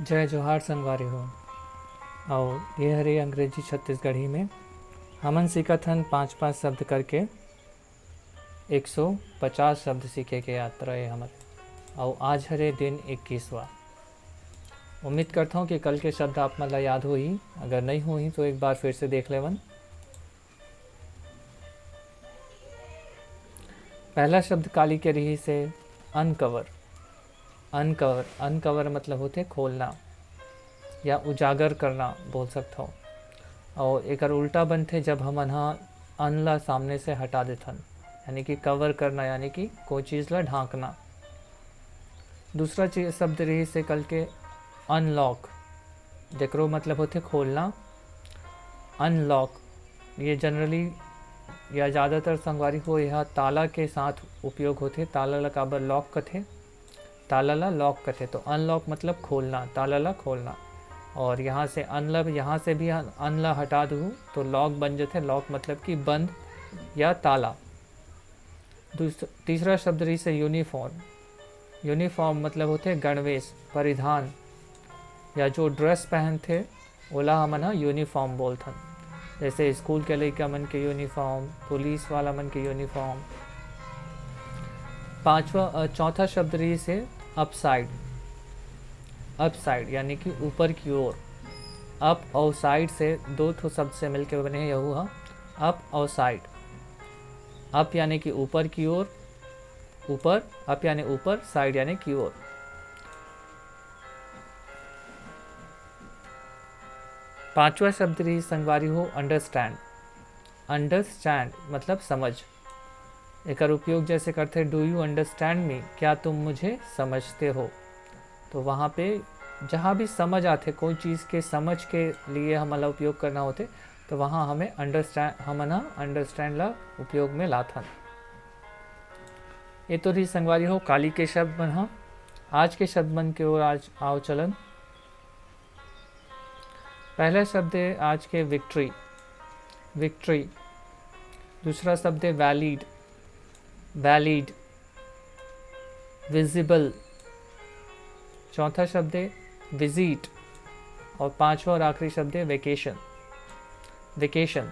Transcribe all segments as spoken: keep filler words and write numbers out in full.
जय जोहार संगवारी हो। अउ ये हरे अंग्रेजी छत्तीसगढ़ी में। हमन सीखत हन पाँच पाँच शब्द करके एक सौ पचास शब्द सीखे के यात्रा ए हमर। अउ आज हरे दिन इक्कीसवाँ। उम्मीद करता हूँ कि कल के शब्द आप मन ला याद होही, अगर नहीं होही तो एक बार फिर से देख लेवन। पहला शब्द काली के रहिस हे अनकवर। अनकवर, अनकवर मतलब होथे खोलना या उजागर करना बोल सकथव। अउ एकर उल्टा बनथे जब हमन ह अन ला सामने से हटा देथन, यानी कि कवर करना, यानी कि कोई चीज़ ला ढांकना। दूसरा चीज, शब्द रहिस हे कल के अनलॉक, जेकरो मतलब होथे खोलना। अनलॉक ये जनरली या ज़्यादातर संगवारी हो, यह ताला के साथ उपयोग होथे। ताला ला काबर लॉक कथे? ताला ला लॉक कथे। तो अनलॉक मतलब खोलना, ताला ला खोलना। और यहाँ से अन ला, यहाँ से भी अन, अन ला हटा दूँ तो लॉक बन जथे। लॉक मतलब कि बंद या ताला। दूस-, तीसरा शब्द रहिस हे यूनिफॉर्म। यूनिफॉर्म मतलब होथे गणवेश, परिधान, या जो ड्रेस पहनथे ओला हमन ह यूनिफॉर्म बोलथन। जैसे स्कूल के लइका मन के यूनिफॉर्म, पुलिस वाला मन के यूनिफॉर्म। पांचवा, अ, चौथा शब्द रहिस हे अपसाइड। अपसाइड यानी कि ऊपर की ओर। अप अउ साइड से दो ठो शब्द से मिलके बने हे यहू ह, अप अउ साइड। अप यानी कि ऊपर की ओर, ऊपर, अप यानी ऊपर, साइड यानी की ओर। पांचवा शब्द रहिस संगवारी हो अंडरस्टैंड। अंडरस्टैंड मतलब समझ। एकर उपयोग जैसे करथे, "Do you understand me?" क्या तुम मुझे समझते हो? तो वहाँ पे जहाँ भी समझ आथे, कोई चीज़ के समझ के लिए हमन ला उपयोग करना होथे, तो वहाँ हमें अंडरस्टैंड, हमन ह अंडरस्टैंड ला उपयोग में लाथन। ये तो रहिस संगवारी हो काली के शब्द मन ह। आज के शब्द मन के ओर आज आओ चलन। पहला शब्द हे आज के विक्ट्री। विक्ट्री। दूसरा शब्द हे वैलिड। वैलिड। विजिबल। चौथा शब्द हे विजिट। और पांचवा और आखिरी शब्द हे वेकेशन। वेकेशन।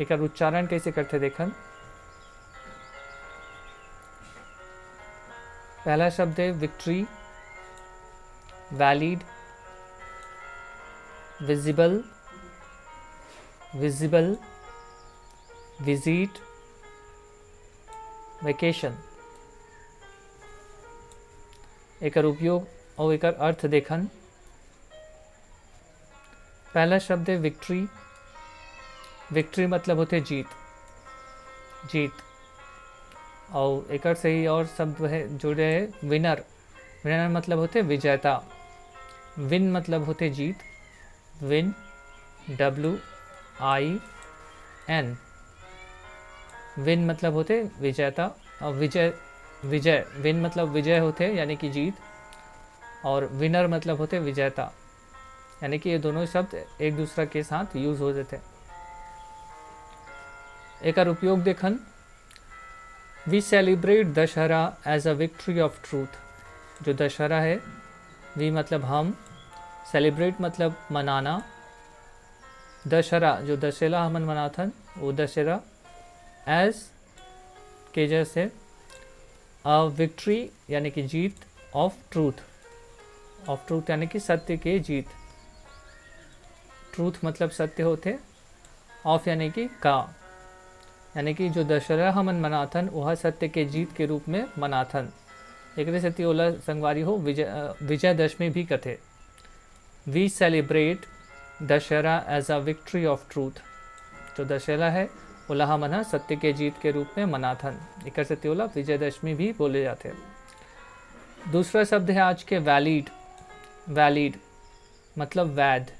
एकर उच्चारण कैसे करथे देखन। पहला शब्द हे victory, valid, visible, visible, visit, vacation. एकर उपयोग अउ एकर अर्थ देखन। पहला शब्द हे विक्ट्री। विक्ट्री मतलब होथे जीत, जीत। अउ एकर से ही और शब्द हे, जुड़े हे विनर। विनर मतलब होथे विजेता। विन मतलब होथे जीत। Win, W I N. Win मतलब होथे विजेता। और विजय, विजय, विन मतलब विजय होथे यानी कि जीत, और विनर मतलब होथे विजेता। यानी कि ये दोनों शब्द एक दूसरा के साथ यूज हो जाते हैं। एकर उपयोग देखन, "We celebrate Dashera as a victory of truth।" जो दशहरा है, वी मतलब हम, सेलिब्रेट मतलब मनाना, दशहरा जो दशहरा हमन मनाथन, वो दशहरा एज के जैसे अ विक्ट्री यानी कि जीत, ऑफ ट्रूथ, ऑफ ट्रूथ यानी कि सत्य के जीत। ट्रूथ मतलब सत्य होथे, ऑफ यानी कि का, यानी कि जो दशहरा हमन मनाथन, वह सत्य के जीत के रूप में मनाथन। एकरे सेती ओला संगवारी हो विजय, अ, विजयदशमी भी कथे। We celebrate Dashera as a victory of truth। जो दशहरा है, ओला हमन ह सत्य के जीत के रूप में मनाथन, एकर सेती ओला विजयदशमी भी बोले जाथे। दूसरा शब्द है आज के वैलिड। वैलिड मतलब वैध।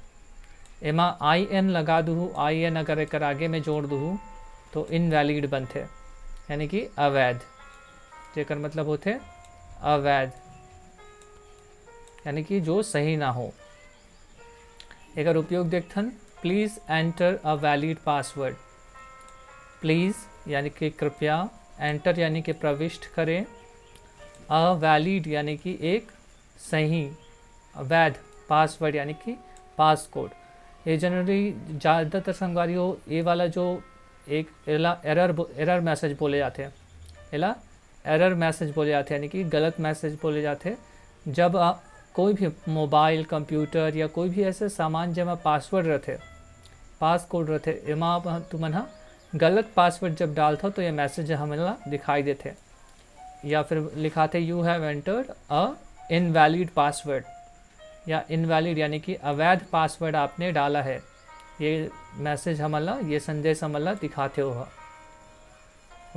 एमा आई एन लगा दूहू, आई एन अगर एकर आगे में जोड़ दूहू तो इनवैलिड बनथे, यानी कि अवैध, जेकर मतलब होथे अवैध, यानी कि जो सही ना हो। एकर उपयोग देखथन, "Please enter a valid password।" Please यानी कि कृपया, एंटर यानी कि प्रविष्ट करें, अ वैलिड यानी कि एक सही, अवैध पासवर्ड यानी कि पासकोड। ये जनरली ज़्यादातर संगवारी हो, ये वाला जो एक एरर एरर मैसेज बोले जाते हैं, एला एरर मैसेज बोले जाते हैं, यानी कि गलत मैसेज बोले जाते हैं। जब आप कोई भी मोबाइल, कंप्यूटर या कोई भी ऐसे सामान जेमा पासवर्ड रहते, पासकोड रहते, एमा आप तुमन ह गलत पासवर्ड जब डालथो तो ये मैसेज हमन ला दिखाई देते। या फिर लिखाते, "You have entered a invalid password" या इनवैलिड यानी कि अवैध पासवर्ड आपने डाला है। ये मैसेज हमन ला, ये संदेश हमन ला दिखाते हो।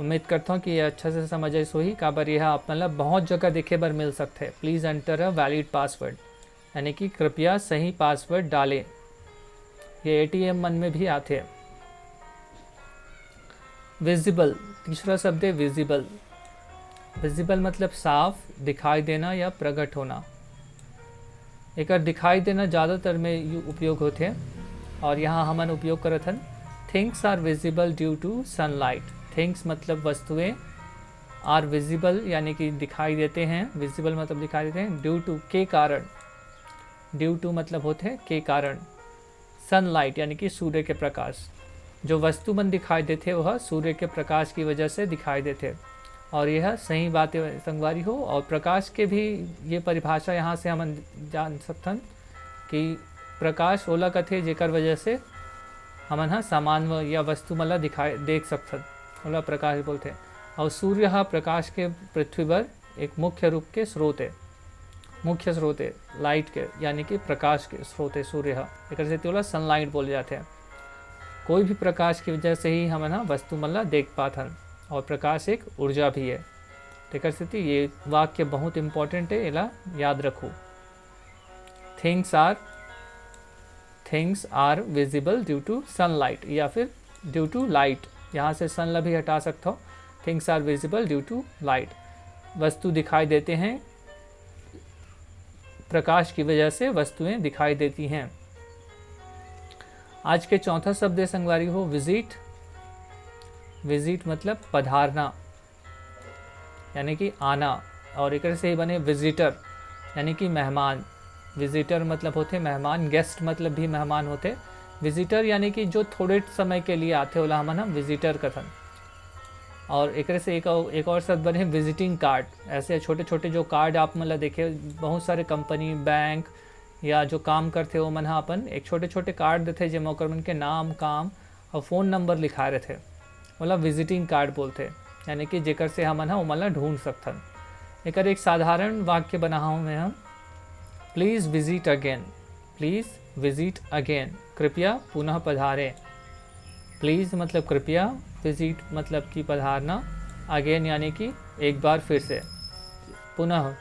उम्मीद करता हूँ कि ये अच्छा से समझ आइस होही, काबर यह आप मन ला बहुत जगह देखे बर मिल सकथे। "Please enter a valid password" यानी कि कृपया सही पासवर्ड डालें। ये एटीएम मन में भी आथे। विजिबल, तीसरा शब्द है विजिबल। विजिबल मतलब साफ, दिखाई देना या प्रकट होना। एकर दिखाई देना ज़्यादातर में यू-, उपयोग होथे और यहाँ हमन उपयोग करत हन, "Things are visible due to sunlight।" Things मतलब वस्तुएं, आर विजिबल यानी कि दिखाई देते हैं, विजिबल मतलब दिखाई देते हैं, ड्यू टू के कारण, ड्यू टू मतलब होथे के कारण, सनलाइट यानी कि सूर्य के प्रकाश। जो वस्तु मन दिखाई देथे वह सूर्य के प्रकाश की वजह से दिखाई देथे। और यह सही बात है संगवारी हो। और प्रकाश के भी ये परिभाषा यहाँ से हमन जान सकथन कि प्रकाश ओला कथे जेकर वजह से हमन ह सामान व या वस्तु मन ला दिखाई देख सकथन, ओला प्रकाश बोलथे। और सूर्य ह प्रकाश के पृथ्वी पर एक मुख्य रूप के स्रोत है, मुख्य स्रोत है लाइट के, यानी कि प्रकाश के स्रोत है सूर्य ह। एकर सेती ओला सनलाइट बोले जाथे। कोई भी प्रकाश की वजह से ही हमन ह वस्तु मन ला देख पाथन और प्रकाश एक ऊर्जा भी है। तेकर सेती ये वाक्य बहुत इंपॉर्टेंट है, एला याद रखो। Things are, things are visible due to sunlight या फिर ड्यू टू लाइट, यहाँ से सन ला भी हटा सकता हो। Things are visible due to light, वस्तु दिखाई देते हैं, प्रकाश की वजह से वस्तुएं दिखाई देती हैं। आज के चौथा शब्द है संगवारी हो विजिट। विजिट मतलब पधारना यानी कि आना, और एक से ही बने विजिटर यानी कि मेहमान। विजिटर मतलब होते मेहमान, गेस्ट मतलब भी मेहमान होते। विजिटर यानी कि जो थोड़े समय के लिए आते, ओला हमन हम विजिटर कथन। और एक से एक, एक और शब्द बने विजिटिंग कार्ड। ऐसे छोटे छोटे जो कार्ड आप मन ला देखे, बहुत सारे कंपनी, बैंक या जो काम करथे, वो मन ह अपन एक छोटे छोटे कार्ड देथे, जेमा ओकर मन के नाम, काम और फ़ोन नंबर लिखाए रहिथे, ओला विजिटिंग कार्ड बोलथे, यानी कि जेकर से हमन ह ओमन ला ढूंढ सकथन। एकर एक साधारण वाक्य बनाहूँ मैं हम, "Please visit again, please visit again", कृपया पुनः पधारें। प्लीज़ मतलब कृपया, विजिट मतलब कि पधारना, अगेन यानी कि एक बार फिर से, पुनः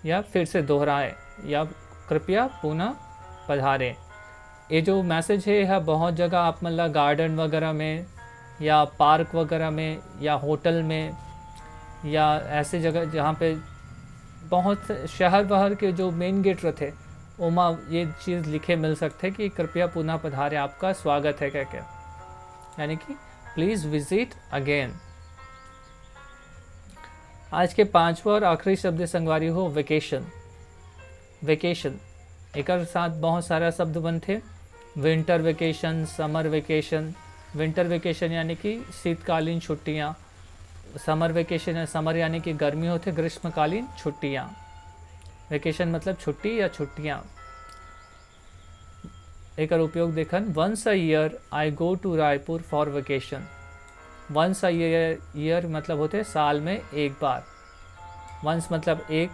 या फिर से दोहराएं, या कृपया पुनः पधारें। ये जो मैसेज है, यह बहुत जगह आप मन ला गार्डन वगैरह में या पार्क वगैरह में या होटल में या ऐसे जगह जहाँ पे बहुत से शहर वहर के जो मेन गेट रहते, ओमा ये चीज़ लिखे मिल सकते कि कृपया पुनः पधारें, आपका स्वागत है कह के, यानी कि प्लीज़ विजिट अगेन। आज के पांचवा और आखिरी शब्द संगवारी हो वेकेशन। वेकेशन, एकर साथ बहुत सारा शब्द बनथे, विंटर वेकेशन, समर वेकेशन। विंटर वेकेशन यानी कि शीतकालीन छुट्टियाँ, समर वेकेशन है, समर यानी कि गर्मी होथे, ग्रीष्मकालीन छुट्टियाँ। वेकेशन मतलब छुट्टी या छुट्टियाँ। एकर उपयोग देखन, "Once a year I go to Raipur for vacation।" Once a year, year मतलब होते साल में एक बार। वंस मतलब एक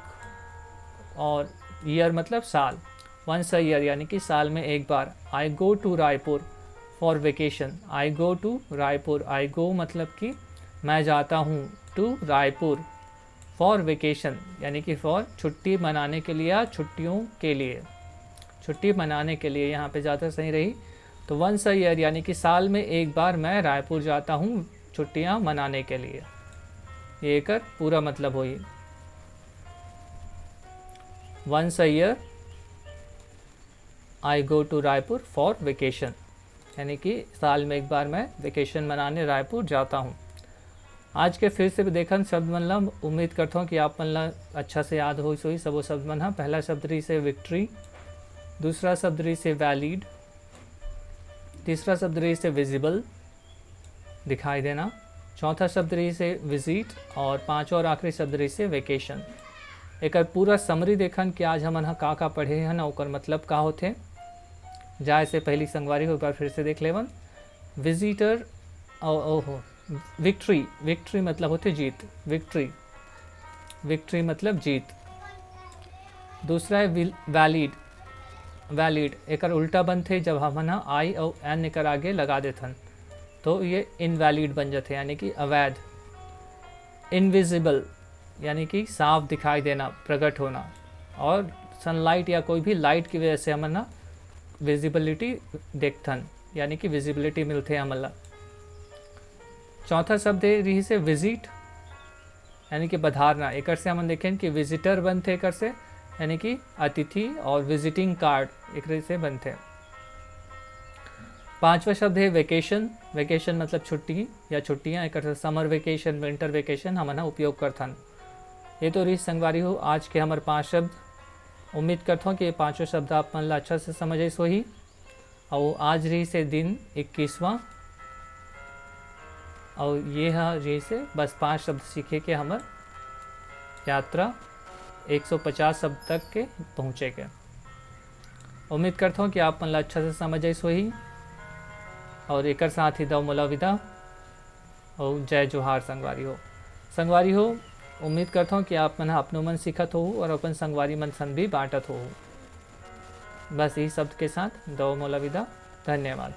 और ईयर मतलब साल। वंस अ ईयर यानी कि साल में एक बार। I go to Raipur for vacation। I go to Raipur। I go मतलब कि मैं जाता हूँ टू रायपुर फॉर वेकेशन, यानी कि फॉर छुट्टी मनाने के लिए या छुट्टियों के लिए, छुट्टी मनाने के लिए यहाँ पे ज़्यादा सही रही। तो वंस अ ईयर यानी कि साल में एक बार मैं रायपुर जाता हूँ छुट्टियाँ मनाने के लिए। ये एकर पूरा मतलब होई। Once a year I go to Raipur for vacation, यानी कि साल में एक बार मैं वेकेशन मनाने रायपुर जाता हूँ। आज के फिर से देखन शब्द मन ला, उम्मीद करथों कि आप मन ला अच्छा से याद होइस होही सबो शब्द मन हा। पहला शब्द रहिसे victory, दूसरा शब्द रहिसे valid, तीसरा शब्द रहिसे visible, दिखाई देना, चौथा शब्द रहिसे visit और पांचवा और आखिरी शब्द रहिसे vacation। एकर पूरा summary देखन कि आज हमन ह का का पढ़े हन अउ ओकर मतलब का होथे। जाए से पहली संगवारी हो एक बार फिर से देख लेवन। विजिटर, ओहो, victory, victory मतलब होथे जीत, victory, victory मतलब जीत। दूसरा है valid, valid, एकर उल्टा बनथे, जब हमन ह आई अउ एन एकर आगे लगा देथन तो ये invalid बन जाथे, यानी कि अवैध। Invisible यानी कि साफ दिखाई देना, प्रकट होना, और sunlight या कोई भी light की वजह से हमन ह visibility देखथन, यानी कि visibility मिलथे हमन ला। चौथा शब्द हे रहिसे visit, यानी कि बधारना। एकर से हमन देखेन कि visitor बनथे एकर से, यानी कि अतिथि, और visiting card एकरे से बनथे। पांचवा शब्द हे vacation। Vacation मतलब छुट्टी या छुट्टियां, एकर से summer vacation, winter vacation हमन ह उपयोग करथन। ये तो रहिस संगवारी हो आज के हमर पांच शब्द। उम्मीद करथों कि ये पांचों शब्द आप मन ला अच्छा से समझ आइस होही। अउ आज रहिसे दिन इक्कीसवाँ, अउ ये ह रहिसे बस पांच शब्द सीखे के हमर यात्रा एक सौ पचास शब्द तक के पहुँचे के। उम्मीद करथों कि आप मन ला अच्छा से समझ आइस होही, अउ एकर साथ ही दव मोला विदा, अउ जय जोहार संगवारी हो। संगवारी हो, उम्मीद करथों कि आप मन ह अपनो मन सीखत होहू और अपन संगवारी मन संग भी बांटत होहू। बस यही शब्द के साथ दव मोला विदा। धन्यवाद।